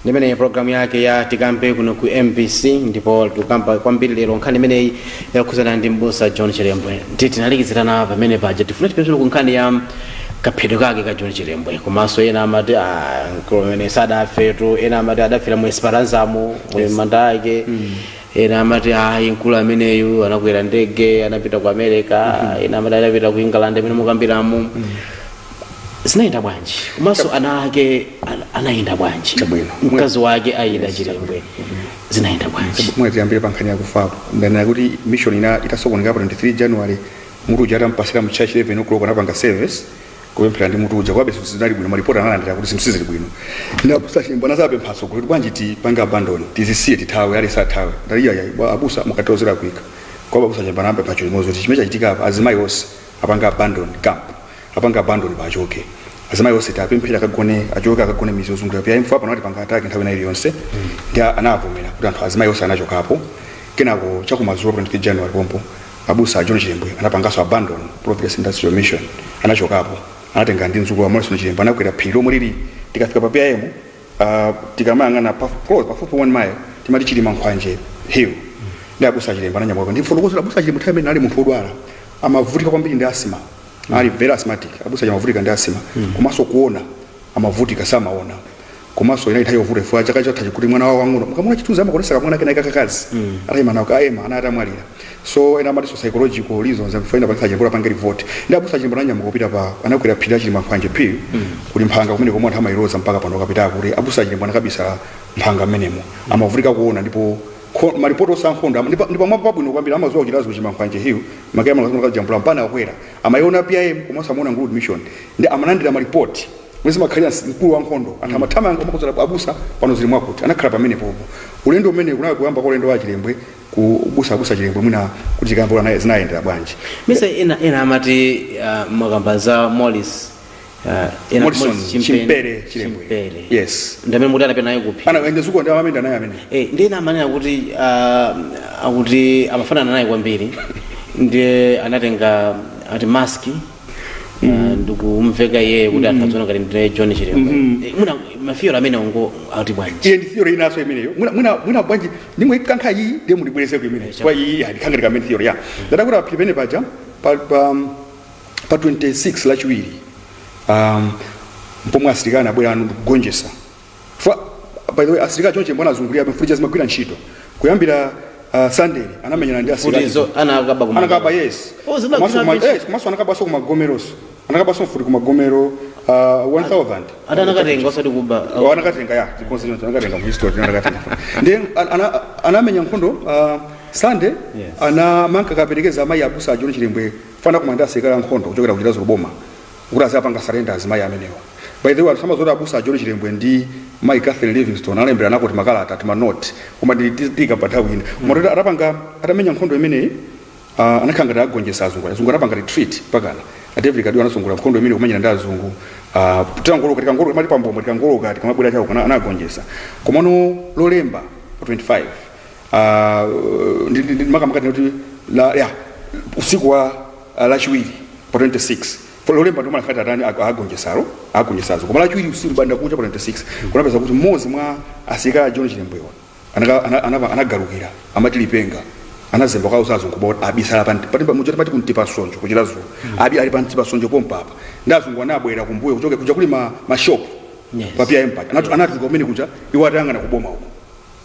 Ndimene programu yake ya Tikambe kuno ku MBC, ndipo tikukamba kwambiri lero nkhani imeneyi yakukhuzana ndi mbusa John Chilembwe. Ndi tinalikizirana pamene paja, tifuna tipezere ku nkhani ya kaphedwe kake ka John Chilembwe. Komanso ena amati, ah, mkulu amene sadafetu, ena amati adafera mu Esperanzamo, mu manda ake. Ena amati ayi, mkulu ameneyu anakwera ndege, anapita ku America. Ena amati anapita ku England. Amene mukambiramo, zinayenda bwanji? Komanso ana ake anayenda bwanji? Chabwino. Mkazi wake Aida Chilembwe, zinayenda bwanji? Mwe tiyambire pa nkhani yakufapo. Ndanena kuti mission ina itasokonekera pa 23 January, mutu uja atampasira mu church 11 o'clock, anapanga service kupemphera ndi mutu uja. Kwabe zinali bwino, malipoti analandira kuti zinthu sizili bwino. Ndi abusa Chilembwe anazapempha atsogoleri kuti bwanji tipange abandon, tizisiye, tithawe, ali sathawe. Ndaliya abusa mukatozera kuika kwa abusa Chilembwe anapempha chimodzi kuti chimene chachitika apa, azimayi onse apanga abandon camp, apanga abandon, pachoke azimayi onse, tapemphera, akagone, achoke, akagone mizi yozungulira pia imfa pano, atipanga attack nthawi ina iliyonse. Ndi anavomera kuti anthu azimayi onse anachokapo. Kenako chakumadzulo 23 January pompo, abusa John Chilembwe anapanganso abandon Providence Industrial Mission, anachokapo, anatenga ndi mdzukulu wa Morrison Chilembwe, anakwera phiri lomwe lili tikafika pa PIM, tikamayang'ana close pafupi 1 mile, timati Chilima Nkhwanje Hill. Ndi abusa Chilembwe ananyamuka. Ndi fotokozera abusa Chilembwe nthawi imene ali munthu wodwala, amavutika kwambiri ndi asthma, ali very asthmatic. Abusa Chilembwe amavutika ndi asthma, komanso kuona amavutika, samaona. Komanso inali nthawi yovuta ifua chaka chatha kuti mwana wawo wang'ono, mukamuna chithunzi amakonesa kamwana kena kakakazi atayima nawo kaema, ana atamwalira. So ena amatinso psychological reasons amfaina pakisa Chilembwe apange revolt. Ndi abusa Chilembwe ananyamuka kupita pa, anakwera phiri la Chilima Nkhwanje phiri, kuli mphanga kumene komwe anthu amayiloza mpaka pano kapita, kuti abusa Chilembwe anakabisa mphanga mmenemo. Amavutika kuona, ndipo malipoti onse ankhondo ndipo mwapa pabwino kwambiri amazuwa kuchitazo Chilima Nkhwanje Hill, makaya malakajambula mpana akwera, amayiona PIM komanso amaona Nguludi Mission, ndi amalandira malipoti mwezi makhalira mkulu wa nkhondo, anthu amathamanga kumakozera abusa pano zili mwakuti anakhala pamene popo. Ulendo umene kunali kuyamba kwa ulendo wa Chilembwe ku busa, abusa Chilembwe, mwina kuti chikambo zinayendera bwanji? Mise ena amati, mwakamba za Morris, ena Morrison Morris Chimpere Chilembwe. Chimpere. Yes. Ndamene muti anapita naye kuphi. Ana ende zuko ndi amene naye amene. Eh, ndi ena amanena kuti akuti amafanana naye kwambiri, ndiye anatenga ati mask ndikumveka iye kuti anthu adziona ngati ndiye John Chilembwe. Mwina ma theory amene ongo akuti bwanji? Iye ndi theory inaso imeneyo. Mwina bwanji nimwe kankha iyi, ndiye mulibwerezeko imeneyo kwa iyi ndikhangati kamene theory ya ndadakuti aphiri pene paja pa 26 Lachiwiri, mpomwe asilikali anabwera anu kugonjesa. By the way, asilikali chonche mbona azungulira mfuti zimagwira ntchito kuyambira Sunday, anamenyana ndi asilikali. Futizo anakaba kuma Anakaba, yes. Oh, zimagwira ntchito. Yes, komanso anakabaso kumagomeroso, anakabaso mfuti kumagomero, 1000. Ati anakatenga, osati kuba. Oh, anakatenga ya zikonse zonse anakatenga mu history, anakatenga. Ndiye anamenya nkhondo Sunday. Ana manka kaperekeza amayi abusa a John Chilembwe fana kumanda asilikali ankhondo kuchokera kuchita boma kuti azapanga surrender azimayi amenewa. By the way, anthu amazoti abusa a John Chilembwe ndi mayi Catherine Livingstone alembera nako timakalata, timanoti, koma ndika pa nthawi ina. Koma kuti atapanga, atamenya nkhondo imeneyi, anakhala ngati agonjetsa azungu. Azungu anapanga retreat pakana a David Kadiwa anasungula nkhondo imene kumenyana ndi azungu. Tikangoloka, tikangoloka mati pambombo, tikangoloka tikamabwera chawo kana anagonjetsa. Komano Lolemba pa 25, makamaka kuti la ya usiku wa Lachiwiri pa 26, Lolemba ndimo anakati atani agonjesalo, agonjesazo. Koma Lachiwiri usiku banda kucha pa 26, kunapeza kuti mmodzi mwa asilikali a John Chilembwewa anagalukira, amati lipenga, anazemba kwa azungu bo abisala pa muja pati kuntipa sonjo kuchita zulu abi ali pa ntipa sonjo pompa apa. Ndi azungu anabwera kumbuyo kuchoke kuja kuli ma shop pa PIM paja, anatuluka kumene kuja, iwo atayang'ana kuboma uko,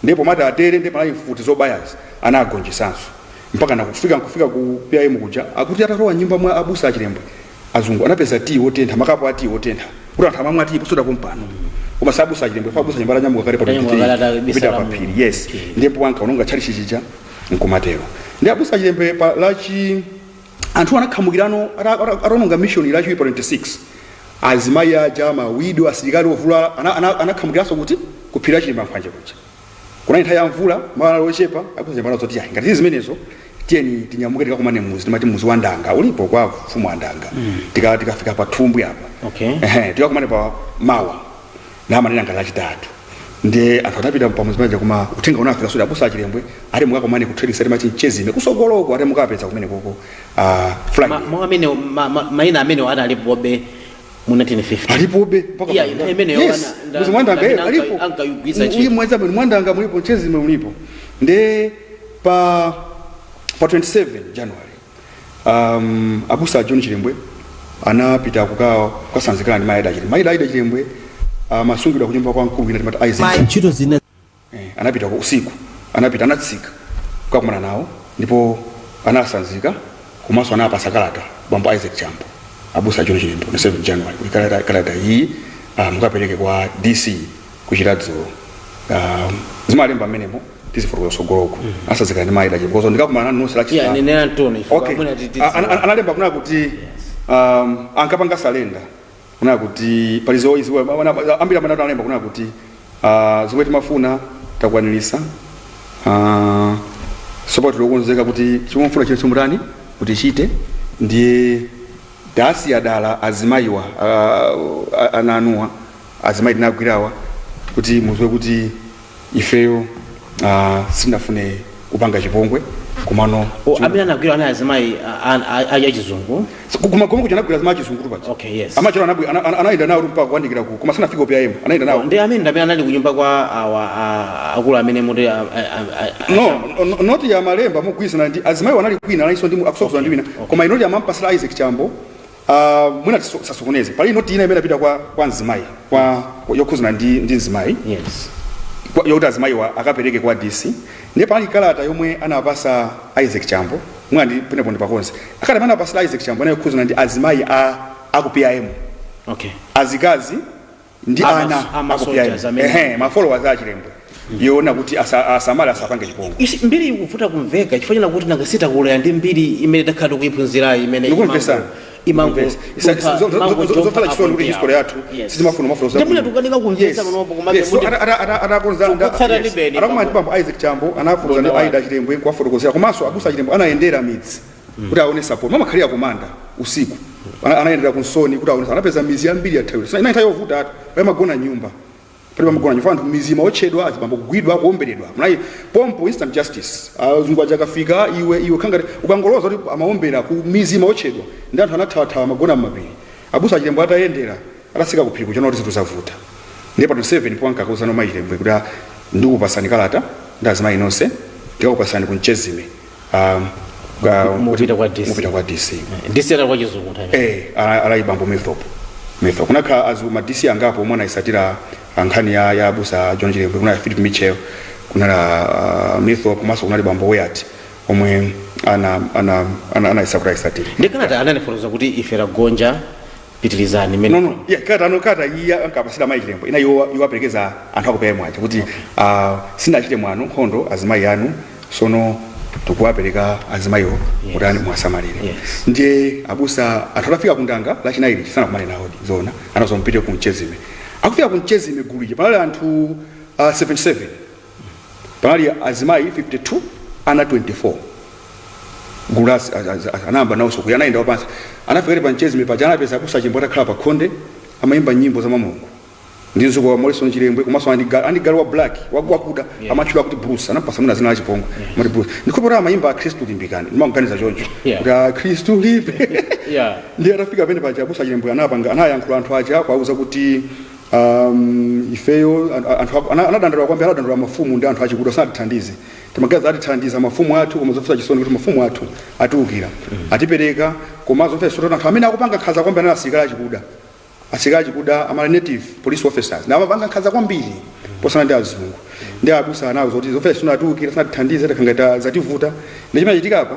ndipo mati atere ndipo panali mfuti zobayazi, anagonjesanso mpaka nakufika nkufika ku PIM kuja. Akuti atalowa nyumba mwa abusa achilembwe, azungu anapeza tii wotentha, makapu a tii wotentha, kuti anthu amamwa tii posoda pompano. Koma sabusa achilembwe, fa abusa achilembwe atanyamuka kale pa Atanyamuka 23 kale kupita atabisala pa phiri, yes. Ndipo ankaononga tchalichi chija nkumatero. Ndi abusa achilembwe pa lachi anthu anakhamukirano ataononga mission Lachiwiri pa 26, azimayi aja, ma widow, asilikali ovulala anakhamukiranso kuti kuphiri Chilima Nkhwanje kuja. Kunali nthawi ya mvula, malo anali ochepa. Abusa chilembwe zoti ayi, ngati zimenezo, tiyeni tinyamuke tikakumane muzi, timati muzi wa Ndanga ulipo kwa mfumu wa Ndanga. Tikafika pa Thumbwi apa. Ehe, tikakumane pa mawa, namanena ngati Lachitatu. Ndiye anthu anapita pamuzi paja, koma uthenga unafika soti abusa achilembwe ati mukakumane ku trading center, timati Mchezime kusogoloko, ati mukapeza kumene koko Friday. Mawu amene mayina amene analipobe. Mu 1950 Alipobe mpaka Yeah, pano. imeneyo Yes, muzi mwandanga alipo. ankayigwiritsa Uyi ntchito. mweza bwino, mwandanga mulipo, mchezime mulipo. Nde pa 27 January abusa John Chilembwe anapita kukasanzikana ndi Mayi Ida Chilembwe. Mayi Ida Chilembwe amasungidwa kunyumba kwa mkulu wina timati Isaac. Ntchito zina. Anapita ku usiku, anapita, anatsika kukakumana nawo ndipo anasanzika, komanso anapasa kalata bambo Isaac Chambo abusa John Chilembwe on 7 January kuti kalata iyi mukapereke kwa DC kuchitadzulo. Zimalemba amenemo, tizifotokoza sogoloko. Asanzikana ndi Mayi Ida Chilembwe kozo ndikakumana nanu nonse Yeah, lachisanu. Nenera Ntoni. Okay. Analemba kuna kuti ankapanga surrender, kuna kuti pali ambiri amene analemba kuna kuti zomwe timafuna takwanirisa, sopa tikukonzeka kuti chomwe mufuna chine chomutani kuti chite. Ndiye tasiya dala azimayiwa, ana anuwa azimayi tinagwirawa, kuti muziwe kuti ifeyo sitinafune kupanga chipongwe, komano O, amene anagwira ana azimayi achizungu? Kumagomo kuja anagwira azimayi achizungu tupaja. Okay, yes. Amachero anayenda nawo mpaka kuyandikira ku, koma sanafike opm, anayenda nawo. Ndi amene ndamene anali kunyumba kwa awa akulu amene muti No, noti ya malemba mugwirizana ndi azimayi anali kwina, analinso ndi akusokosana ndi wina, koma inoti amampasira Isaac Chambo, mwina tisasokoneze. Pali noti ina imene apita kwa mzimayi, kwa yokhuzana ndi mzimayi, yokuti azimayiwa akapereke kwa DC. Ndiye pali kalata yomwe anapasa Isaac Chambo, mwina ndi penepo ndi pakonse akati amene anapasira Isaac Chambo anayokhuzana ndi azimayi a aku PIM, azikazi ndi ana ama aku soldiers PIM. amene- Ehe, ma followers a Chilembwe, yoona kuti asamale asapange chipongwe. Isi mbiri ikuvuta kumveka chifukwa china kuti nangasita kulera ndi mbiri imene takhala tikuyiphunzirayi imene Ndikumvesana. imango Zofala chisoni kuti history yathu sitimafuna mafulo. Ndimene tukanika kumvetsa panopo, komabe Yes, so atakonza Tikutsata ndi beni atakumana ndi bambo Isaac Chambo, anafotokoza ndi Aida Chilembwe kuwafotokozera, komanso abusa Chilembwe anayendera midzi kuti aone support. Mamakhalira kumanda usiku. Anayendera kunsoni kuti aone, anapeza mizi yambiri yathawira. Ina nthawi yovuta atu pamagona nyumba, pali pamagona nyumba anthu, mizi maotchedwa, azibambo kugwidwa, kuomberedwa. Mnayi pompo instant justice, azungu aja akafika, iwe khangati ukangoloza kuti amaombera ku mizi maotchedwa ndi anthu anathawathawa, magona mmapiri. Abusa Achilembwe atayendera, atasika kuphiri kuchona kuti zinthu zavuta, ndiye pa 27 po ankakuuzana mayi Chilembwe kuti ndikupasani kalata ndi azimayi nonse, ndikakupasani ku Mchezime Mupita kwa DC. Mupita kwa DC. DC ali kwa chizungu nthawi imeneyo. Eh, alayi bambo Methop. Methop kunakhala azu ma DC angapo omwe anayisatira nkhani ya abusa John Chilembwe. Kunali Philip Mitchell, kunali Methop, komanso kunali bambo Wyatt omwe ana ana ana anayisa kuti ayisatire. Ndi kalata ananifotokoza kuti ife tagonja, pitirizani imene. No, yeah, kalata ano kalata iyi ankapasira mayi Chilembwe ina iwo aperekeza anthu akupaya mwaja kuti sinachite mwano nkhondo azimayi anu, sono tikuwapereka azimayiwo kuti ani mwasamalire. Ndiye abusa anthu atafika kundanga lachinayi liji sanakumane nawo zona, anazompite ku Mchezime. Akufika ku Mchezime, gulu lija panali anthu 77, panali azimayi 52, ana 24. Gulu anayamba nawonso kuya, anayenda wapansi, anafika pa Mchezime paja, anapeza abusa Chilembwe atakhala pa khonde, amayimba nyimbo za Mulungu ndi mzukulu wa Morrison Chilembwe, komanso andi galu wa black wakuda, amatchula kuti Bruce, anampasa mwina zina la chipongwe, amati Bruce. Ndikhulupirira amayimba "Akhristu limbikani", ndimakuganiza choncho, kuti "Akhristu limbe". Ndiye atafika pene paja, abusa Chilembwe anapanga, anayankhula anthu aja kuwauza kuti ifeyo anthu anadandaula kwambiri, anadandaula mafumu ndi anthu achikuda sanatithandize. Timagaza atithandiza mafumu athu, koma zofesa chisoni kuti mafumu athu atiukira, atipereka. Koma zofesa chisoni, anthu amene akupanga nkhanza kwambiri anali asilikali achikuda. Asilikali achikuda amali native police officers na amapanga nkhanza kwambiri posana ndi azungu. Ndi abusa anawo zoti zofesa chisoni, atiukira, sanatithandize, takhangata zativuta. Ndi chimene chitika apa,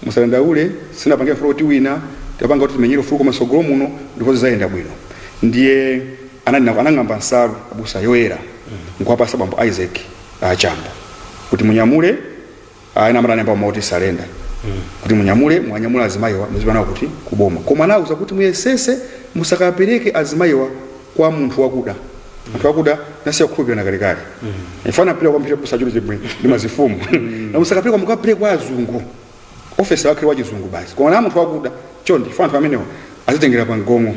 musadandaule, sinapange mfulo kuti wina tapanga kuti timenyere ufulu, koma sogolo muno ndipo zizayenda bwino. Ndiye anang'amba nsalu abusa yoyera nkuwapasa bambo Isaac Chambo kuti munyamule, ena amati analemba mauti "surrender", kuti munyamule, mwanyamula azimayiwa muzipana kuti kuboma. Koma anawuza kuti muyesese musakapereke azimayiwa kwa munthu wakuda. Anthu wakuda nasiya kukhulupirana kalekale, ifana mpira kwambiri busa chulu chibwe ndi mazifumu, na musakapereka, mukapereke kwa azungu, ofesi wake wa chizungu basi, koma na munthu wakuda chonde, ifana anthu amenewa azitengera pa mgongo.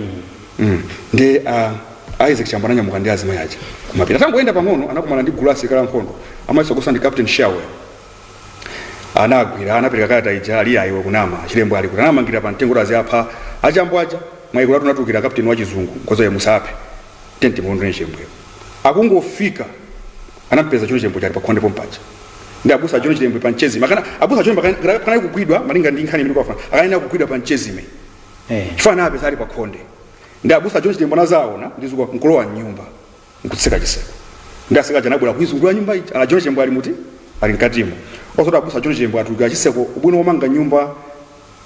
Ndi Isaac Chambo ananyamuka ndi azimayi aja kumapita. Atangoyenda pang'ono, anakumana ndi gulu la asilikali ankhondo amaitsogoza ndi Captain Sharwell. Anagwira, anapereka kalata ija, ali ayiwe kunama, Chilembwe ali kuti, anamangira pa mtengo kuti aziyapha achambo aja. Mwaikulu atunatulukira captain wa chizungu nkoza ya musaphe tenti mulondole Chilembweyo. Akungofika anampeza John Chilembwe chali pakhonde pompaja ndi abusa John Chilembwe pa Mchezime. Makana abusa John kanali kugwidwa malinga ndi nkhani imene kwafuna, akanena kugwidwa pa Mchezime chifukwa anapeza ali pakhonde ndi abusa John Chilembwe. Anazaona ndizuka nkulowa mnyumba, nkutseka chiseko, ndi asilikali anabwera kuizungulira nyumba ija, ana John Chilembwe ali muti, ali mkatimo. Osati abusa John Chilembwe atulukira chiseko, ubwino womanga nyumba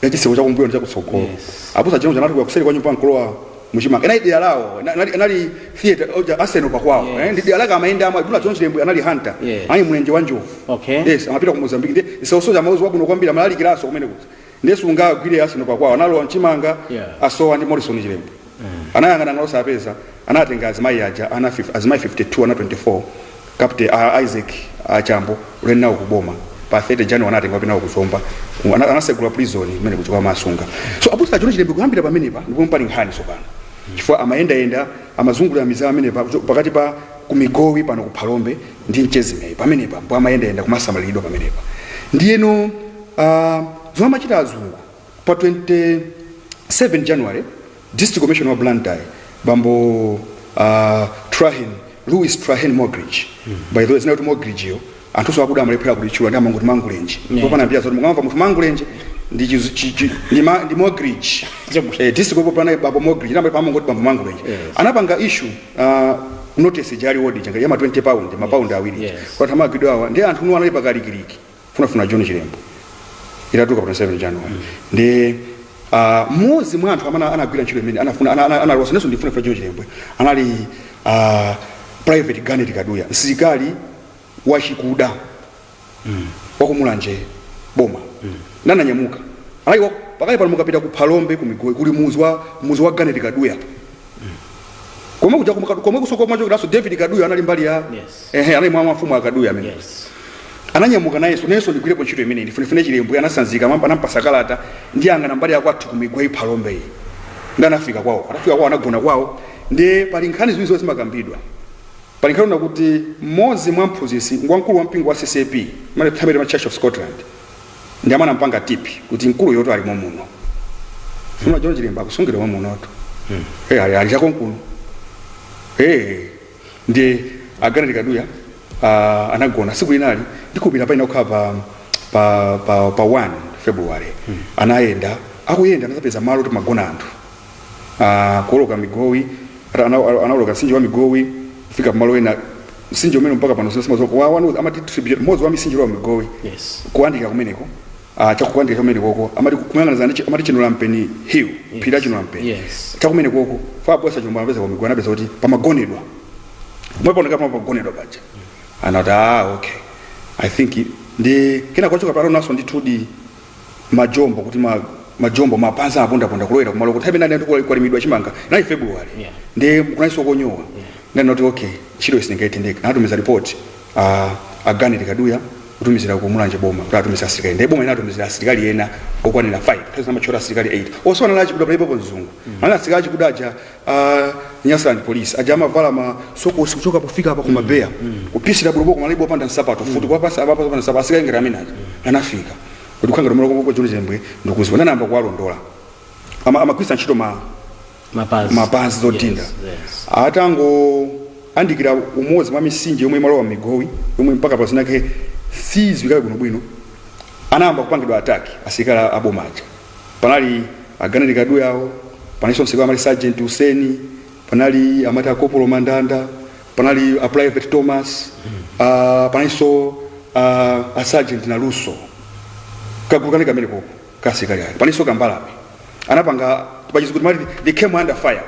ya chiseko chakumbuyo ndi chakutsogolo. Abusa John anatuluka kuseri kwa nyumba nkulowa muchimanga. Inali dera lawo, anali theater oja Arsenal pakwawo. Ndi dera lake amayenda amwe. Abusa John Chilembwe anali hunter, anali mlenje wa njovu. Yes, amapita ku Mozambique ndi soja, amauzi wabwino kwambiri, amalalikiranso kumene kuti ndiye sungagwire Arsenal pakwawo. Analowa mchimanga. Asowa ndi Morrison Chilembwe anayang'ana ngalo sapeza. Anatenga azimayi aja ana azimayi 52, ana 24, Captain Isaac Achambo uleni nawo kuboma pa 30 January. Anatenga wapita nawo kuzomba. Anasegula prison imene kuchoka amasunga. So abusa John Chilembwe kuyambira pamenepa ndipo pali nkhani tsopano, chifukwa amayendayenda, amazungulira mizawa amenepa pakati pa kumigowi pano kuphalombe ndi Mchezimeyi pamenepa mpo amayendayenda kumasamalidwa pamenepa. Ndiyeno zomwe amachita azungu, pa 27 January District Commissioner wa Blantyre, bambo Trahin, Louis Trahin Mogridge. By the way, zina kuti Mogridge yo anthu akuda amalephera kulitchula ndi amangoti Mangulenje. Yeah. Panambira zoti mukamva munthu Mangulenje ndi ndi Mogridge. District of pana bambo Mogridge namba pamangoti bambo Mangulenje. Anapanga issue notice jali wodi changa yama £20, mapaundi 2, kwa anthu amagwidwa awa ndi anthu nuwo anali pakalikiliki funafuna John Chilembwe itatuka pa 27 January. Ndi mmodzi mwa anthu amene anagwira ntchito imene anafuna analosa nenso ndifunafuna John Chilembwe anali Private Garnet Kaduya, msilikali wachikuda wakumulanje boma. Nananyamuka anali pakali pano mukapita ku Phalombe ku Migoyi kuli muzi wa Garnet Kaduya, komwe kuja komwe kusoko mwachokeranso David Kaduya anali mbali ya ehe, anali mwa mafumu a Kaduya amene ananyamuka nayenso, nenso ndigwirepo ntchito imene ndifunefune Chilembwe. Anasanzika mamba, anampasa kalata ndi angana mbali yakwathu ku Migoyi Phalombe iyi, ndi anafika kwawo. Atafika kwawo anagona kwawo. Ndi pali nkhani ziwiri zomwe zimakambidwa. Pali nkhani kuti mmodzi mwa mphunzitsi wamkulu wa mpingo wa CCAP mane thamere ma Church of Scotland ndi amene anampanga tip kuti mkulu yoto alimo muno funa John Chilembwe akusungidwa munoto. Ali chakonkuno. Ndi a Garnet Kaduya anagona siku linali ndikupita paina kukhala pa 1 February. Anayenda, akuyenda anazapeza malo kuti magona anthu, kuoloka Migowi, anawoloka mtsinje wa Migowi kufika pamalo ena, mtsinje umene mpaka pano amati tributary, mmodzi wa mitsinje wa Migowi. Kuyandikira kumeneko, chakukuyandikira kumeneko koko amati kuyang'anizana ndi amati Chinolampeni Hill, phiri la Chinolampeni. Chakumene koko fa bwesa chilombo anapeza kwa Migowi, anapeza kuti pamagonedwa pomwe paoneka pamagonedwa paja. Anati, "Ah, okay, I think." Ndi kena kwachoka pano naso ndithudi majombo kuti majombo mapanza apondaponda kulowera kumalo kuti nthawi imene anthu kwalimidwa chimanga inali February. Ndi kunalinso konyowa. Ndinati, "Okay, ntchito isingayitendeke." Anatumiza report a Garnet Kaduya kutumizira ku Mulanje boma kuti atumize asilikali. Ndi boma inatumizira asilikali ena okwanira 5, nthawi zamachora asilikali 8 onse anali achikuda, palipopo mzungu. Anali asilikali achikuda aja Nyasaland Police aja, amavala ma sokosi kuchoka pofika apa kumabeya, kupisira bwino, malibo opanda nsapato futi kwapasa apa opanda nsapato. Asilikali ngati amene aja anafika kuti kukhanga tomwe kwa John Chilembwe ndikuziwa nanamba kuwalondola. Amagwiritsa ntchito ma mapazi, mapazi zodinda. Atango andikira umodzi mwa misinje yomwe imalowa Migowi, yomwe mpaka pazinake siziwikabe bwinobwino, anayamba kupangidwa attack asilikali aboma aja. Panali a Garnet Kaduyawo, panalinso msilikali amati Sergeant Useni, panali amati akopolo Mandanda, panali a Private Thomas, panalinso a Sergeant Naluso, kagulu kane kamene koko kasilikali ali, palinso Kambalame. Anapanga pachizungu timati they came under fire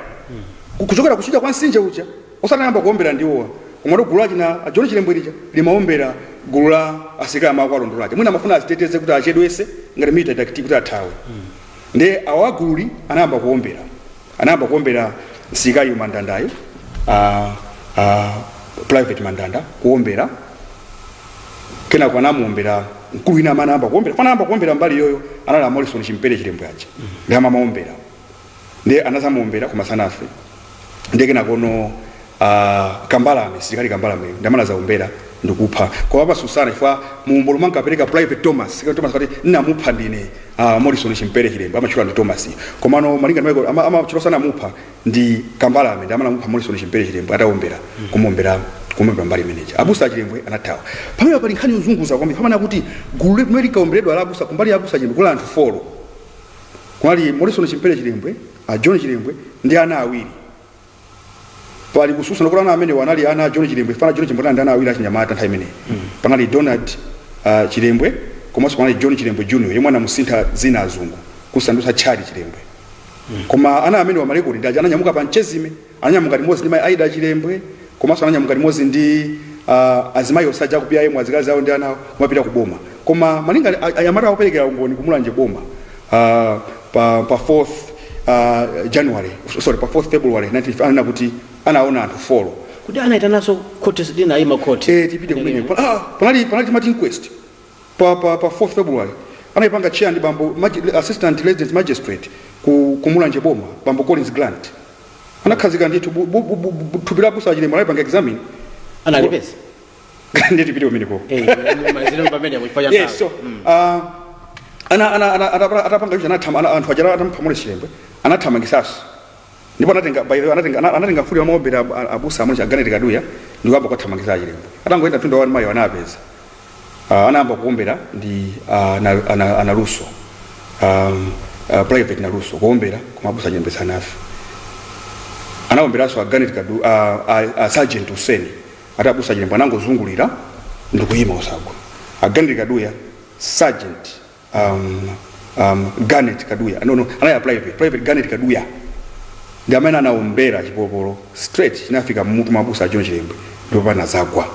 kuchokera kuchija kwa msinje uja, osanayamba kuombera ndiwowa, koma gulu lachina a John Chilembwe lija limaombera gulu la asilikali amakwalondolaja. Mwina amafuna aziteteze kuti achedwese ngati military tactic kuti athawe. Ndi awa gululi anayamba kuombera, anayamba kuombera msilikali Mandandayo, Private Mandanda kuombera, kenako anamuombera mkulu wina amene anayamba kuombera. Panayamba kuombera mbali yoyo anali a Morrison Chimpere Chilembwe aja, ndi amamaombera, ndi anazamuombera koma sanafe. Ndi kenakono Kambalame, silikali Kambalame ndi amene azaombera. Ndikupha koma pasusana chifukwa muumboni mankapereka Private Thomas. Private Thomas kati nnamupha ndine Morrison Chimpere Chilembwe, amatchula ndi Thomas, komano malinga ndi Michael amatchula sanamupha ndi Kambalame, ndi amanamupha Morrison Chimpere Chilembwe ataombera kumuombera mbali imeneja. Abusa Achilembwe anathawa. Pamene pali nkhani yozunguza kwambiri, pamene akuti gulu limene likaomberedwa la abusa, kumbali ya abusa Chilembwe kuli anthu 4. Kunali Morrison Chimpere Chilembwe, a John Chilembwe ndi ana awiri. Pali kususana kuti ana amene anali ana a John Chilembwe fana John Chilembwe anali ndi ana awiri achinyamata nthawi imeneyi. Panali Donald Chilembwe komanso panali John Chilembwe Junior yemwe anamusintha zina azungu kusandutsa Charlie Chilembwe. Koma ana amene wamarekodi ndi aja ananyamuka pa mchezime, ananyamuka limodzi ndi mayi Aida Chilembwe, komanso ananyamuka limodzi ndi azimayi osaja ku PIM, azikazi awo ndi ana awo, kumapita ku boma. Koma malinga anyamata akuperekera umboni kumulanje boma pa 4th January, sorry, pa 4th February 19 anena kuti anaona anthu 4. Kuti anayitananso khoti linayima khoti? Eh, tipite kumene. Panali timati inquest pa 4th February, anayipanga chair ndi bambo assistant resident magistrate ku kumulanje boma, bambo Collins Grant. Anakhazika ndithu thupi la abusa Achilembwe, anayipanga examine. Analipeza? Ndiye tipite kumeneko. Eh, mazino pamene kuchifanya. Yes, so ana ana ana atapanga icho, anathama anthu aja atampha Morris Chilembwe, anathamangisaso ndipo anatenga, by the way, anatenga mfuti amaombera abusa amene aganete Kaduya ndikuyamba kuthamangisa Achilembwe. Atangoyenda mtunda wa mayi anapeza anayamba kuombera ndi analuso private naluso kuombera, koma abusa Achilembwe sanafe. Anaomberanso aganet Kadu, Sergeant Hussein ati abusa Achilembwe anangozungulira ndikuyima osagwa. Aganet Kaduya, Sergeant Garnet Kaduya, no, anali a private Garnet Kaduya ndi amene anaombera chipolopolo straight, chinafika mmutu mwa abusa a John Chilembwe ndipo panazagwa.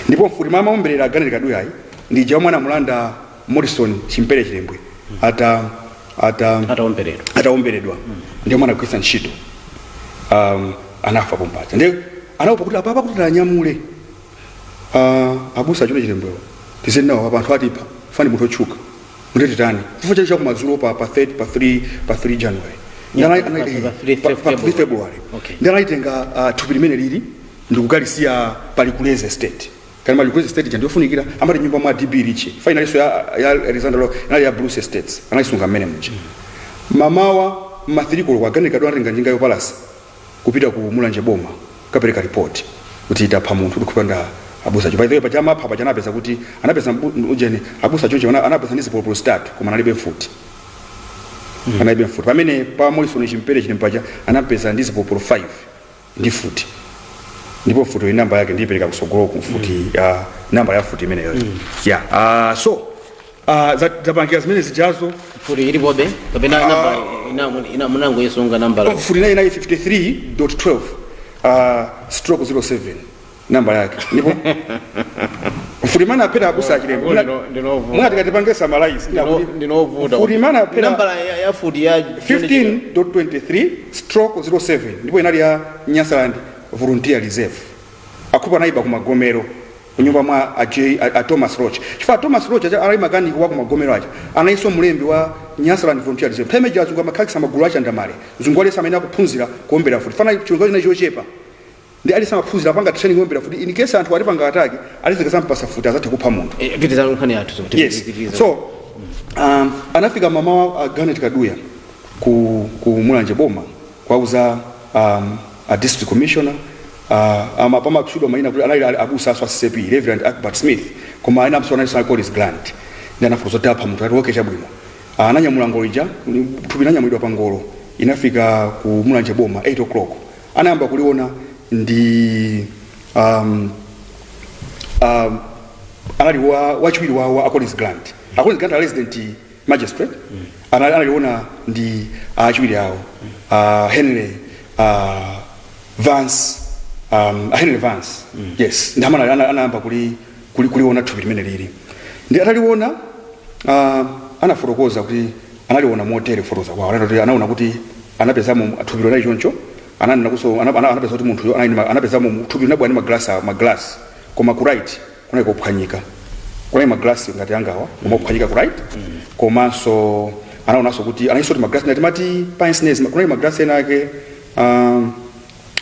Ndipo mfuti mwa amaomberera Garnet Kaduyayi ndi ija omwe anamulanda Morrison Chimpere Chilembwe ata ataomberedwa. Ataomberedwa ndiye mwana anagwiritsa ntchito. Anafa pompaja. Ndiye anaopa kuti apapa kuti tanyamule abusa a John Chilembwewo tizeni nawo apa, anthu atipha, fani munthu otchuka, mutitani chifukwa chake chakumadzulo pa 3 pa 3 January. Yeah, pa 3 Pa 3 February. Ndi analitenga thupi limene lili ndikukalisiya pali Kuleze Estate. Kana mali Kuleze Estate ndiyofunikira amati nyumba mwa DB Ritchie finalinso ya Alexander Law inali ya Bruce Estates, anaisunga mmene muja. Mamawa mmathirikolo kwa Gani Kaduya anatenga njinga yopalasa kupita ku Mulanje boma kapereka report kuti itapha munthu ndikupanda abusa. By the way, paja amapha paja anapeza kuti anapeza ujeni abusa choncho anapeza ndi zipolopolo zitatu, koma analibe mfuti. Analibe mfuti, pamene pa Morrison Chimpere Chilembwe paja anapeza ndi zipolopolo 5 ndi mfuti, ndipo mfuti iyi namba yake ndiyipereka kusogoloku, mfuti namba ya mfuti imeneyo. Yeah, so zapangira zimene zijazo. Mfuti ilipobe kapena namba ina munangoyisunga nambala? Mfuti inayi 53.12 stroke 07 namba yake, ndipo mfuti imene aphera abusa Achilembwe. Ndinovuta. Mwina tikatipange summarize. Ndinovuta. Mfuti imene aphera nambala ya mfuti ya 15.23 stroke 07, ndipo inali ya Nyasaland Volunteer Reserve. Akhupa anaiba kumagomero kunyumba mwa a Thomas Roach, chifukwa Thomas Roach aja anali makaniko wa kumagomero aja, anayinso mlembi wa Nyasaland Volunteer Reserve. Nthawi imeneyi azungu amakhazikitsa magulu achandamale. Mzungu aliyense amene akuphunzira kuombera mfuti, fana chilungamo chinachi chochepa ndi aliyense amaphunzira apanga training kuombera mfuti in case anthu atipanga attack, alizika zampasa mfuti azathe kupha munthu. Eh, pitizani nkhani yathu so. Yes. Pitiriza. So anafika mama wa Garnet Kaduya ku Mulanje boma kwauza a district commissioner, ama pamatchulidwa mayina kuti anali abusa aso a CCAP, Reverend Akbert Smith, koma ena amso anali Collins Grant, ndi anafotokoza kuti apha munthu. Ati okay, chabwino. Ananyamula ngolo ija, thupi linanyamulidwa pa ngolo, inafika ku Mulanje boma 8 o'clock. Anayamba kuliona ndi anali wachiwiri wa Collins Grant. A Collins Grant a resident magistrate. Analiona ndi achiwiri awo, Henry Vance, Henry Vance. Yes, ndi amene anayamba kuliona thupi limene lili. Ndi ataliona anafotokoza kuti analiona motere. Kufotokoza kwawo anati anaona kuti anapezamo thupi linali choncho. Ananena kuso anapeza kuti munthuyo anapezamo thupi linabwera ndi maglasi, koma ku right kunali kophwanyika. Kunali maglasi ngati angawa koma kuphwanyika ku right. Komanso anaonanso kuti anayinso kuti maglasi ngati mati pince nez, kunali maglasi ena ake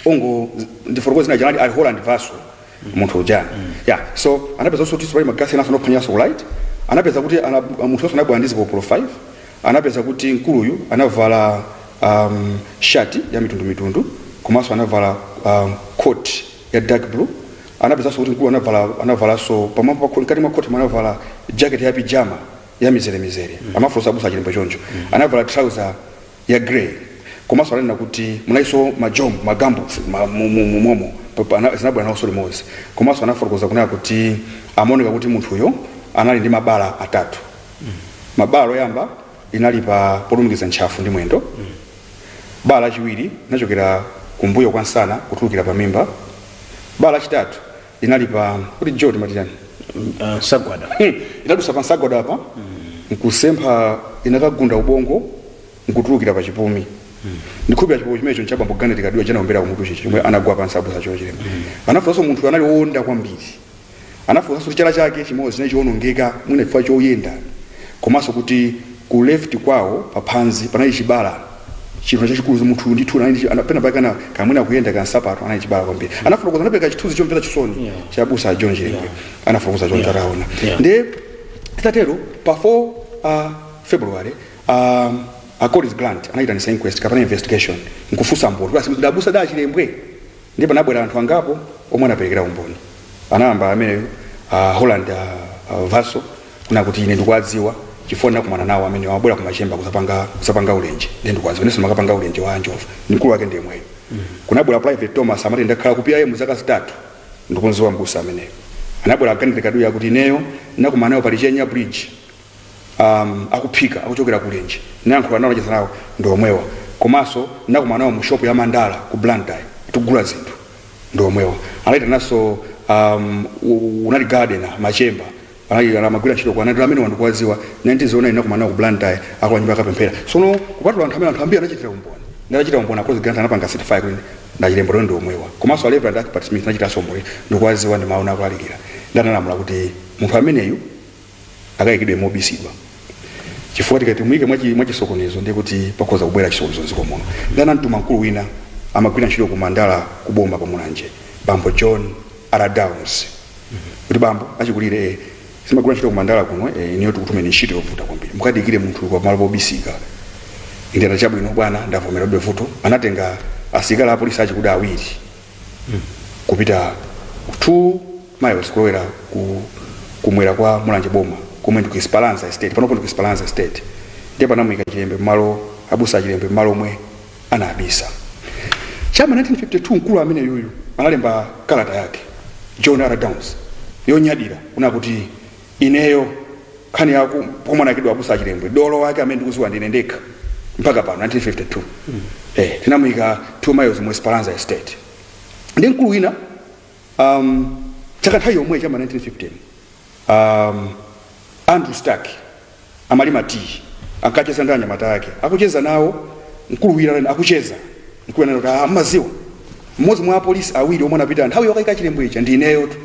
ongo ndifotokoza zina janali ali Holland Vaso. Munthu uja, yeah. So anapeza kuti pali magalasi enaso anophanyanso light. Anapeza kuti munthu onso anabwera ndi zipolopolo 5. Anapeza kuti mkuluyu anavala shati ya mitundumitundu, komanso anavala coat ya dark blue. Anapezanso kuti mkulu anavalanso pamwamba mkati mwa coat anavala jacket ya pijama ya mizere mizere. Amafunsa abusa Chilembwe choncho. Anavala trouser ya grey, komanso ananena kuti munalinso majombo, magumboots momo zinabwera nawonso limodzi. Komanso anafotokoza kunena kuti amaoneka kuti munthuyo anali ndi mabala atatu. Mabala oyamba inali pa polumikiza ntchafu ndi mwendo. Bala lachiwiri linachokera kumbuyo kwa nsana kutulukira pa mimba. Bala lachitatu linali pa kuti jo timati chani? Nsagwada. Inadusa pa nsagwada apa, nkusempha, inakagunda ubongo, nkutulukira pa chipumi. Ndikhulupira chipumi chimenecho nchabambo Ganeti Kaduya chanaombera kumutu chichi chomwe anagwa pansi abusa Cholo Chilembwe. Anafunsanso munthu anali wowonda kwambiri. Anafunsanso kuti chala chake chimodzi chinali chiwonongeka, mwina chifukwa choyenda, komanso kuti ku left kwawo paphanzi panali chibala, chilonda chachikulu. Munthu ndithu anali pena pake kana kamwina kuyenda kansapato, anali chibala kwambiri. Anafotokoza, anapereka chithunzi chomvetsa chisoni cha abusa John Chilembwe. Anafotokoza choncho ataona. Ndiye titatero, pa 4 February, a Collins Grant anayitanisa inquest kapena investigation nkufunsa mboni kuti asi abusa da Chilembwe. Ndipo panabwera anthu angapo omwe anaperekera umboni. Anayamba ameneyo, Holland Vaso, kuna kuti ine ndikuwadziwa chifukwa ndakumana nawo amene wabwera kumachemba kuzapanga ulenje, ndiye ndikuwadziwa inenso makapanga ulenje wa anjovu ndi mkulu wake ndiyemweyo. Kunabwera Private Thomas, amati ndakhala ku PIM zaka 3, ndikunziwa mbusa ameneyo. Anabwera Aganite Kaduya kuti ineyo ndakumana nawo pa Lichenya Bridge, akuphika akuchokera kulenje, nayankhula nawo, nacheza nawo, ndi omwewa. Komanso ndakumana nawo mu shop ya Mandala ku Blantyre tikugula zinthu, ndi omwewa. Anaitananso unali gardener Machemba, anali amagwira ntchito kwa anati amene wandikuwadziwa 1909, ndakumana nawo ku Blantyre akula nyumba akapemphera. Sono kupatula anthu amene, anthu ambiri anachitira umboni. Ndachita umboni, a Grant anapanga certify kuti ndachilembero ndi omwewa. Komanso a Reverend Akpat Smith anachitanso umboni, ndikuwadziwa, ndi maona akulalikira. Ndanalamula kuti munthu ameneyu akayikidwe mobisidwa, chifukwa tikati muyike mwachisokonezo ndiye kuti pakhoza kubwera chisokonezo mdziko muno. Ndanamtuma mkulu wina amagwira ntchito ku Mandala kuboma pa Mulanje, bambo John R Downs, kuti bambo achikulire, simagwira ntchito ku Mandala kuno, iniyo tikutumeni ntchito yovuta kwambiri, mukadikire munthu pamalo pobisika. Ndiyana chabwino bwana, ndavomera be vuto. Anatenga asilikali apolisi achikuda awiri kupita 2 miles kulowera ku kumwera kwa Mulanje boma, komwe ndi ku Esperanza Estate. Panopo ndi ku Esperanza Estate. Ndiye panamuyika Chilembwe mmalo, abusa Achilembwe mmalo omwe anabisa. Chama 1952, mkulu amene yuyu analemba kalata yake, John R Downs, yonyadira kuna kuti ineyo nkhani yaku pomwe anakidwa abusa Achilembwe, dolo wake amene ndikuziwa ndine ndekha mpaka pano 1952. Tinamuyika 2 miles mu Esperanza Estate. Ndi mkulu wina, chaka nthawi yomwe chama 1915, Andrew Stark amalima tea, ankacheza ndi anyamata ake, akucheza nawo mkulu wina akucheza mkulu wina anati, "Ah, mmaziwa mmodzi mwa apolisi awiri omwe anapita nthawi yokayika Chilembwe ija ndi ineyo tu,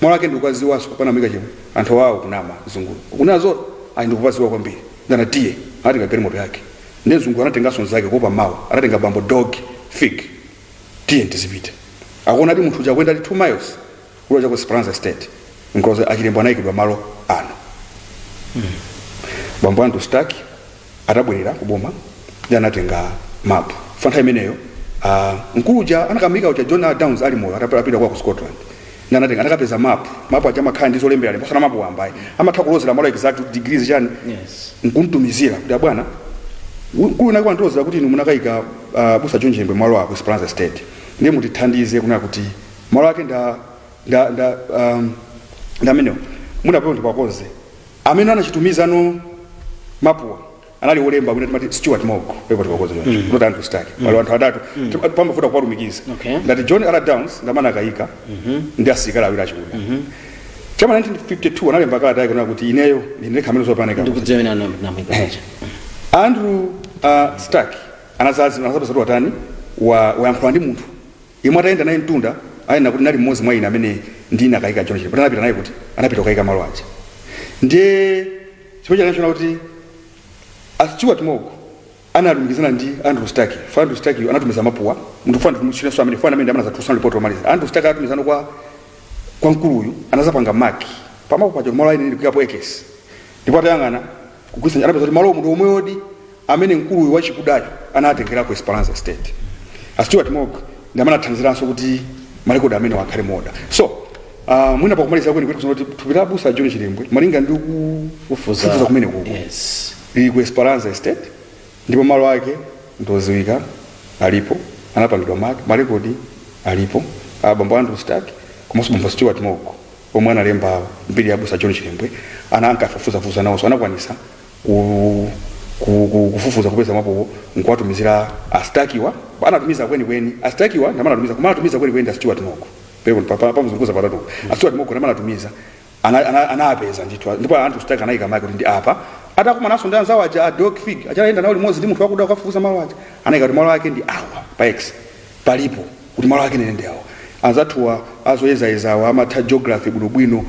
malo ake ndikukaziwanso kapena muyika Chilembwe." Anthu awo kunama, zungulu kunena zoti ayi, ndikupaziwa kwambiri. Ndanatiye anatenga galimoto yake ndi mzungu, anatenganso nzake kuopa mawa, anatenga bambo Dog Fig, tiye tizipita. Akuona ati munthu uja akuyenda ali 2 miles kulowa cha ku Esperanza Estate, nkoza Achilembwe anayikidwa malo ano. Bambo Andrew Stark atabwerera kuboma ndi anatenga map fa nthawi imeneyo, mkulu uja anakamika uja John R. Downs ali moyo, atapita kwa ku Scotland, ndi anatenga, anakapeza map. Map aja amakhala ndi zolembera lemba, osana map wambayi, amatha kulozera malo exact degrees chani. Nkuntumizira kuti abwana, mkulu wina akwandiwuza kuti inu munakayika busa John Chilembwe malo ako Esperanza Estate, ndiye mutithandize kunena kuti malo ake nda amenewo, munapewa ndipakonze. Amene anachitumiza no mapuwa anali wolemba mwina timati Stuart Mogg, pepo tipakonze choncho, not Andrew Stark. Pali anthu atatu pamafuta kuwalumikiza. Ngati John R Downs ndamene akayika ndi asilikali awiri achikuda. Chama 1952 analemba kalata yake kunena kuti ineyo ndine kamene zopaneka. Ndikudziwa amene anamuyika. Andrew Stark anazapeza kuti watani, wayankhula ndi munthu yemwe atayenda naye mtunda, ayenda kuti nali mmodzi mwa ine amene ndine akayika John Chilembwe. Anapita naye kuti anapita kukayika malo aja. Ndiye chifukwa chanachiona kuti a Stuart Mogg analumikizana ndi Andrew Stark. Fa Andrew Stark anatumiza mapuwa munthu fana tumuchineso amene fana amene amene zathusa report omaliza. Andrew Stark anatumizana kwa Kwa mkuluyu anazapanga mark pamapo paja malo ayenera kuyikapo X, ndipo atayang'ana kugwisa anapeza kuti malo ndi omwewodi amene mkuluyu wachikudayo anatengerako Esperanza Estate. A Stuart Mogg ndi amene athandiziranso kuti marekodi amene akhale moda. So mwina pakumaliza kweni kuti thupi la abusa John Chilembwe, malinga ndi kufufuza kufufuza kumene kuko, lili ku Esperanza Estate, ndipo malo ake ndoziwika, alipo, anapangidwa mark, marekodi alipo. Bambo Andrew Stark komanso bambo Stuart Mogg omwe analemba mbiri ya abusa John Chilembwe ana ankafufuzafufuza nawonso anakwanisa kufufuza kupeza mapopo nkuwatumizira a Starkiwa. Anatumiza kwenikweni a Starkiwa ndamene anatumiza, koma anatumiza kwenikweni ndi a Stuart Mogg. Pamzunguza patatu a Stuart Mogg ndamene anatumiza, anapeza ndithu, ndipo Andrew Stark anayika mark kuti ndi apa. Atakumananso ndi anzawo aja a Doc Fig achayenda nawo limodzi ndi munthu wakuda kukafufuza malo aja, anayika kuti malo ake ndi awa pa X palipo, kuti malo ake nene ndi awa. Anzathuwa azoyezayezawa amatha geography bwinobwino,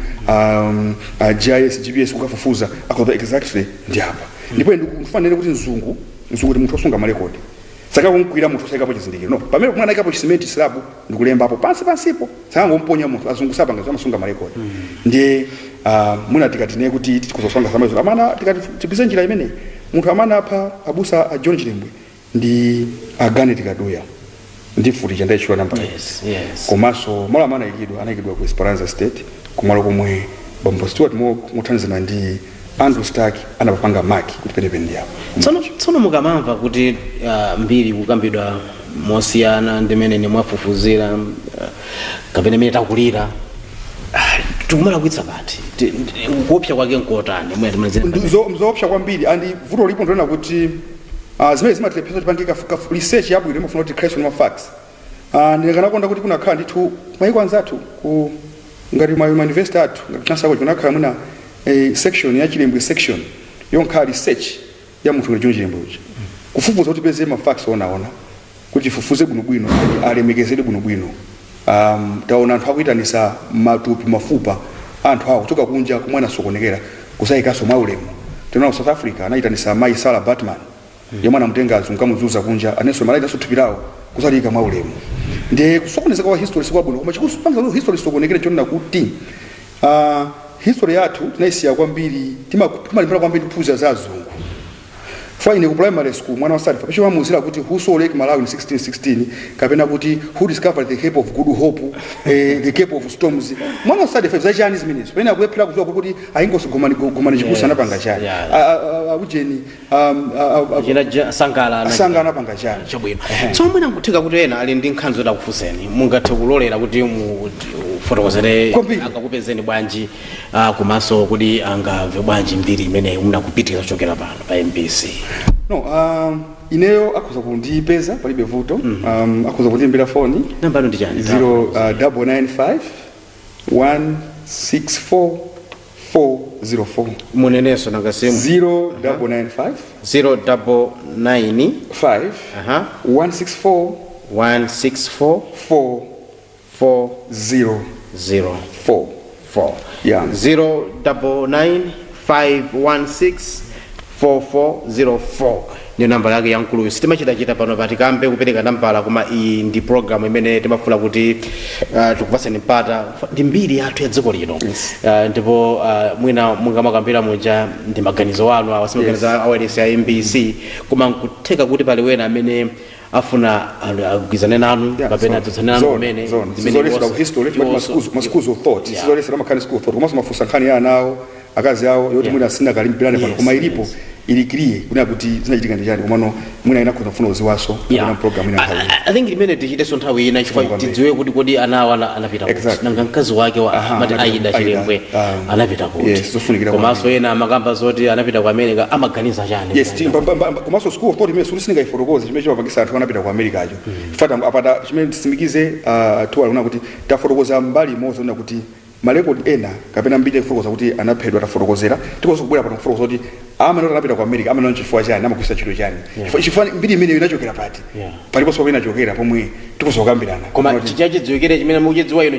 GIS, GPS, kukafufuza akaona exactly ndi apa. Ndipo ndikufanire kuti mzungu ndi munthu osunga marekodi, sakangomukwirira munthu osayikapo chizindikiro, no. Pamene kumwe anayikapo chisimenti slab ndikulembapo pansi pansipo, sakangomponya munthu. Azungu sapanga, amasunga marekodi. Ndiye mwina tikatine kuti tikuzosanga samazo amana tikati tipise njira imeneyi, munthu amene apha abusa a John Chilembwe ndi agani tikaduya ndi futi chandayitchula namba. Komanso malo amene anayikidwa ku Esperanza Estate, kumalo komwe bambo Stuart Mogg mothandizana ndi Andrew Stark anapapanga mark kuti penepene ndi apo. Tsono mukamamva kuti mbiri kukambidwa mosiyana ndi mmene mwafufuzira kapena imene takulira, tikumalakwitsa pati? Kuopsa kwake nkotani? Mwina timalizire. Mzoopsa kwambiri, and vuto lipo ndiona kuti zimene zimatilepheresa tipange research yabwino imafuna kuti tikhaleso ndi ma facts. Ndikanakonda kuti kunakhala ndithu maiko anzathu ku ngati ma university athu, ngati Chancellor, kunakhala mwina section ya Chilembwe, section yonkhala research ya munthu ngati John Chilembwe uja, kufufuza kuti peze ma facts onaona, kuti tifufuze bwinobwino, alemekezedwe bwinobwino. Taona anthu akuyitanisa matupi, mafupa anthu awo kuchoka kunja komwe anasokonekera, kusayikanso mwaulemu. Tinaona ku South Africa anayitanisa mayi Sarah Baartman yomwe anamutenga azungu kamuzuza kunja, anenso malayitanso thupi lawo kusaliyika mwaulemu. Ndiye kusokonezeka kwa history sikwabwino, koma chikupanga kuti history isokonekere chonena kuti history yathu tinayisiya kwambiri, timalimbana kwambiri kuphunzira za azungu. Fa ine ku primary school, mwana wa standard 5 pamuzira kuti "Who saw Lake Malawi in 1616?" kapena kuti "Who discovered the Cape of Good Hope?" The Cape of Storms. Mwana wa standard 5, zachani zimenezo? Pamene akulephera kudziwa kuti aingoso Gomani Chikusa anapanga chani, ujeni China Sangala Sangala anapanga chani. Chabwino. Tsono mwina nkutheka kuti ena ali ndi nkhani zoti akufunseni, mungathe kulolera kuti mufotokozere? Kwambiri. Angakupezeni bwanji, komanso kuti angamve bwanji mbiri imeneyi munakupitira kuchokera pano pa MBC? No, ineyo akhoza kundipeza, palibe vuto. Akhoza kundiyimbira foni. Namba yanu ndi chani? 0 995 164 404. Munenenso nangasimu. 0995 099 5 164 164 4 4 0 0 4. 4. Yeah. 099516 4404 ndiyo nambala yake yamkuluyu. Sitimachitachita pano patikambe kupereka nambala, koma iyi ndi program imene timafuna kuti tikupaseni mpata. Ndi mbiri yathu ya dziko lino. Ndipo mwina mungamakambira muja ndi maganizo anu awa, simaganizo a wireless ya MBC, koma nkutheka kuti pali wena amene afuna agwizane nanu kapena adzutsane nanu kumene zimene Sizoletsedwa ku history timati ma schools of thought. Sizoletsedwa, makhani school of thought, komanso mafunsa nkhani ya ana awo, akazi awo, yoti mwina sinakalimbirane pano, koma ilipo, ili clear kunena kuti zinachitika ndi chani. Komano mwina inakhoza kufuna uziwaso kapena program ina nthawi ina. I think limene tichitenso nthawi ina chifukwa Kwambiri. tidziwe kuti kodi anawa anapita kuti, nanga mkazi wake wa mati Aida Chilembwe anapita kuti? Yes, zofunikira. Komanso ena amakamba zoti anapita ku America, amaganiza chani? Yes, komanso school of thought imene suli sindingayifotokoze chimene chimapangisa anthu anapita ku America acho. Fata apata chimene tisimikize tuwali kuna kuti tafotokoza mbali imodzi, kuna kuti marekodi ena kapena mbiri kufotokoza kuti anaphedwa tafotokozera. Tikonso kubwera pano kufotokoza kuti amene anapita ku America amene chifukwa chani, amagwisa ntchito chani, chifukwa mbiri imeneyo inachokera pati, paliponso pamene inachokera pomwe tikoza kukambirana. Koma chachidziwikire chimene mukuchidziwa inu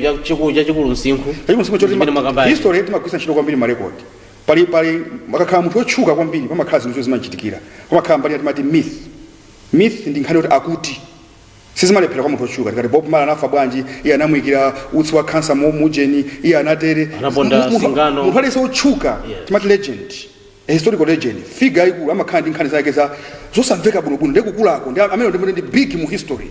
chachikulu msinkhu chachikulu choti chimene mwakambali? History timagwisa ntchito kwambiri marekodi. Pali makakhala munthu wotchuka kwambiri, pamakhala zinthu zimachitikira, pamakhala mbali timati myth. Myth ndi nkhani yoti akuti Sizimalephera kwa munthu otchuka. Tikati Bob Marley anafa bwanji? Iye anamuyikira utsi wa kansa mu mujeni, iye anatere. Anaponda singano. Munthu aliyense otchuka, timati legend, a historical legend, figure yayikulu, amakhala ndi nkhani zake za zosamveka bwinobwino. Ndikukulako ndi amene ndi big mu history.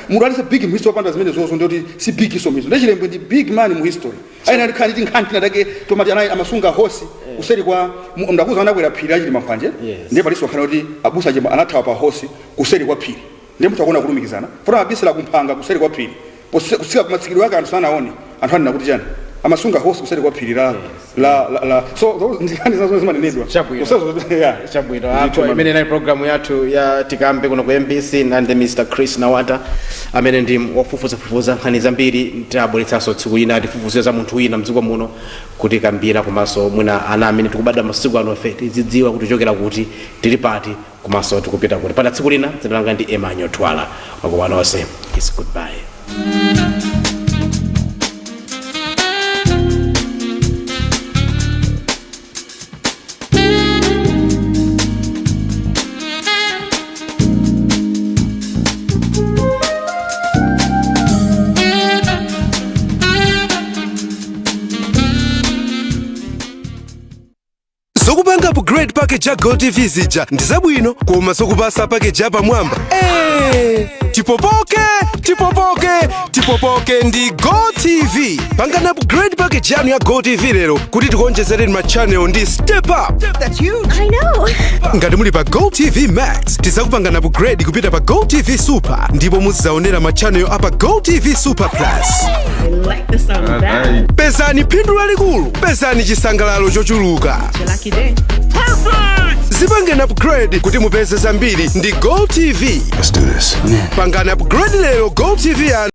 Munthu aliyense big mu history opanda zimene zozo ndikuti si big so mizo. Ndechilembwe ndi big man mu history. Ayina ndikhali ndi nkhani tina take tomati anayi amasunga hosi kuseri kwa ndakuza anakwera phiri achili mafanje. Ndiye palinso nkhani kuti abusa aje anathawa pa hosi kuseri kwa phiri. Ndiye munthu akuona kulumikizana funa abisira kumphanga kuseri kwa phiri. Kusika kumatsikiro yake anthu sanaone. Anthu anena kuti chani? Amasunga hosi kuseri kwa phiri la so those ndi nkhani zazo zimanenedwa. Chabwino. Kusezo, yeah. Chabwino apo, imene inali programu yathu ya Tikambe kuno ku MBC nande Mr Chris Nawata amene ndi wafufuzafufuza nkhani zambiri. Tabweretsanso tsiku ina tifufuze za munthu wina mdziko muno kuti kambira, komanso mwina ana amene tikubadwa masiku ano fe tizidziwa kuti chokera kuti, tili pati, komanso tikupita kuti. Pata tsiku lina, dzina langa ndi Emmanuel Twala. Makuwa nonse is goodbye. Zokupanga upgrade package ya GoTV zija ndi zabwino, koma zokupasa package yapamwamba, tipopoke, tipopoke, tipopoke ndi GoTV. Pangani upgrade package yanu ya GoTV lero kuti tikuonjezereni ma channel ndi step up. That's huge. I know. Ngati muli pa GoTV Max, tizakupangani upgrade kupita pa GoTV Super ndipo muzidzaonera ma channel apa GoTV Super Plus. I like the sound of that. Pezani phindu lalikulu, pezani chisangalalo chochuluka. It's your lucky day. Zipangeni upgrade kuti mupeze zambiri ndi GoTV. Let's do this. Pangani upgrade lero GoTV yanu.